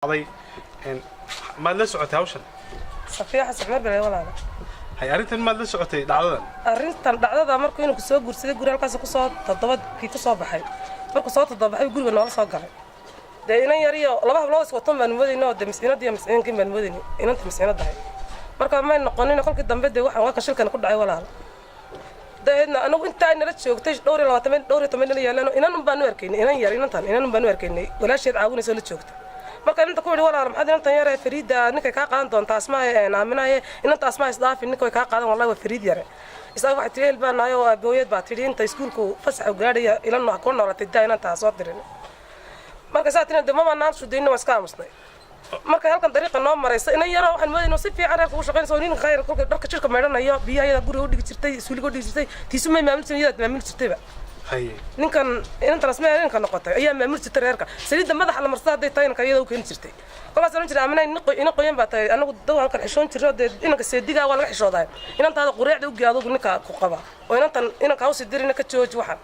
Dhacday. Maad la socotay hawshan? Safiya Xasan Cumar bale, walaala. Hay, arrintan maad la socotay, dhacdadan? Arrintan dhacdada, markuu inuu kusoo guursaday guri halkaas kusoo toddobadkii kusoo baxay, markuu soo toddoba baxay, guriga noola soo galay. Dee inan yar iyo laba hablood is watan baan moodayna oo dee misciinada iyo misciinkin baan moodayna inanta misciinadahay. Marka may noqonin. Kolkii dambe dee waxaan waa kan shilkan ku dhacay, walaala. Dabeedna anagu intaa nala joogtay dhowr iyo labaatan, dhowr iyo toban nala yaalaan, inan un baanu arkaynay, inan yar, inantan inan un baanu arkaynay, walaasheed caawinaysa oo la joogta. Marka inanta ku yidhi, "Walaal, maxaad inantan yare Fariida ninkay kaa qaadan doontaa Asmaa Aaminaye, inanta Asmaa isdhaafi, ninka way kaa qaadan, wallahi waa Fariid yare." Isaga waxay tihi, "Ehel baa nahay oo aabooyeed baa tidhi inta iskuulku fasaxa gaadhaya ila no ku noolatay, daa inantaa soo dirin." Marka saa tina de mabanaan shudayna, waan iska aamusnay. Marka halkan dariiqa noo maraysa, inan yaroo waxaan moodayna si fiican reerka ugu shaqaynaysa oo nin khayr, kolka dharka jirka maydhanayo, biyaha iyada guriga u dhigi jirtay, suuliga u dhigi jirtay, tiisu may maamuli jirin, iyadaad maamuli jirtayba. Ninkan inantan Asmaa ninka noqotay ayaa maamuli jirtay reerka. Saliidda madaxa la marsada hadday tahay, inanka iyada u keeni jirtay. Kolkaas oran jiray, "Aaminay, ina qoyan baa tahay, anagu daw halkan xishoon jirro, dee inanka seedigaa waa laga xishoodaay, inantaada qureecda u gee adugu ninka ku qaba oo inantan inanka hawsi dirina ka jooji." Waxaan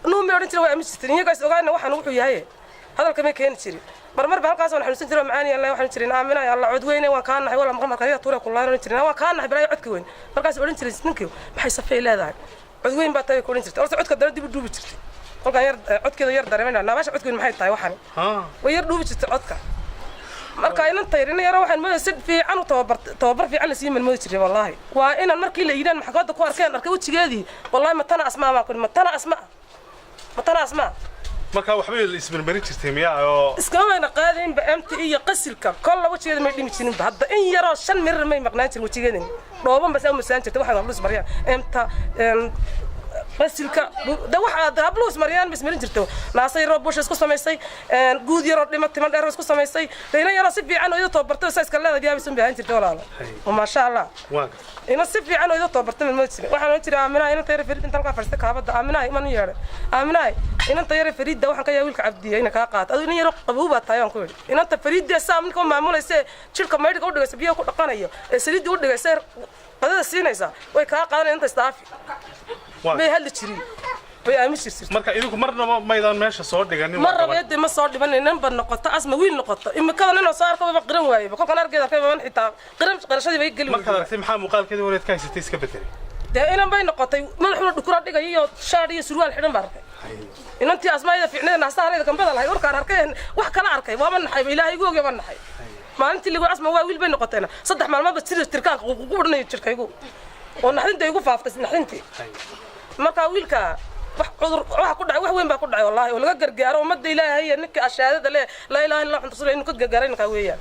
nuumay odhan jiray, waa aamin jirtay, iyagaas ogaana waxaan wuxuu yahay, hadalka may keeni jirin. Marmar ba halkaas waan xanuunsan jiray oo macaani alla waxaan jirin, "Aaminay, alla cod weyne, waan kaa naxay wala." Maqal markaa tuure kullaan oran jirin, "Waan kaa naxay balaayo codka weyn." Markaas odhan jiray ninkii, "Maxay Safay leedahay? Cod weyn baa tahay," ku odhan jirtay. Horta codka dana dib u dhuubi jirtay kolkaan yar codkeeda yar dareemayna, naabaasha codka weyn maxay tahay waxani, way yar dhuubi jirtay codka. Marka inanta yar, ina yaro waxaan moodaya si fiican u tababar, tababar fiican la sii moodi jiray. Wallaahi waa inaan markii la yidhaan maxkamadda ku arkeen, arkay wejigeedii, wallaahi matana Asmaa baan ku, matana Asmaa, matana Asmaa. Marka waxbay ismarmarin jirtay miyaa oo? Iskama mayna qaadaynba mt iyo qasilka, kolla wejigeeda may dhimi jirinba. Hadda in yaroo 5 mirir may maqnaan jirin wejigeedani, dhooban bas u masaan jirtay. Waxaan hablu ismariyaan emta qasilka de waxa hablu ismariyaan ma ismarin jirto. Naasa yaroo busha isku samaysay, guud yaroo dhima, timan dheer isku samaysay, de inan yaroo si fiican oo iyada tababartay saa iska leedahay yaabaysan bay ahaan jirtay, walaalo, oo maasha Allah. Waa gartay. Ina si fiican oo iyada tababartay ma moodi jirin. Waxaan oran jiray, "Aaminahay, inanta yare Fariid," inta halkaa fadhiistay kaabadda, "Aaminahay," iman u yeedhay, "Aaminahay, inanta yare Fariidda waxaan ka yaa wiilka Cabdiya ina kaa qaato, aduu inan yaro qabow baa tahay," aan ku yidhi. "Inanta Fariidda saa ninka u maamulaysa, jirka maydhiga u dhigaysa, biyaha ku dhaqanayo, ee saliidda u dhigaysa, qadada siinaysa, way kaa qaadanaya, inta isdhaafi." May hadli jirin, way aamin jirtay. Marka idinku marnaba maydaan meesha soo dhiganin? Ma rabeede, ma soo dhiban. Inan ba noqoto Asma, wiil noqoto, imikadan inuu soo arko ba qiran waayey. Kolkan argeed arkay baban xitaa qiran, qirashadii bay geli. Markaad aragtay, maxaa muuqaalkeedii horeed ka haysatay iska bedelay? Dee inan bay noqotay, madaxuna dhukura dhigay iyo shaadh iyo surwaal xidhan baa arkay. Inantii Asmaayada fiicnada, naasahalayda gambada lahayd, warkaan arkay wax kala arkay, waaba naxay, Ilaahay igu ogya, baan naxay. Maalintii ligu Asma waa wiil bay noqotayna, 3 maalmoodba sida tirkaanka ugu odhanayo jirkaygu oo naxdinta igu faaftay, naxdintii. Marka wiilka wax cudur waxa ku dhacay, wax weyn baa ku dhacay wallahi, oo laga gargaaro ummadda Ilaahay iyo ninka ashaadada leh, laa ilaaha illa Allah rasuul, inuu ka gargaaro ninka weeyaan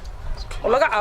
oo laga caawiyo.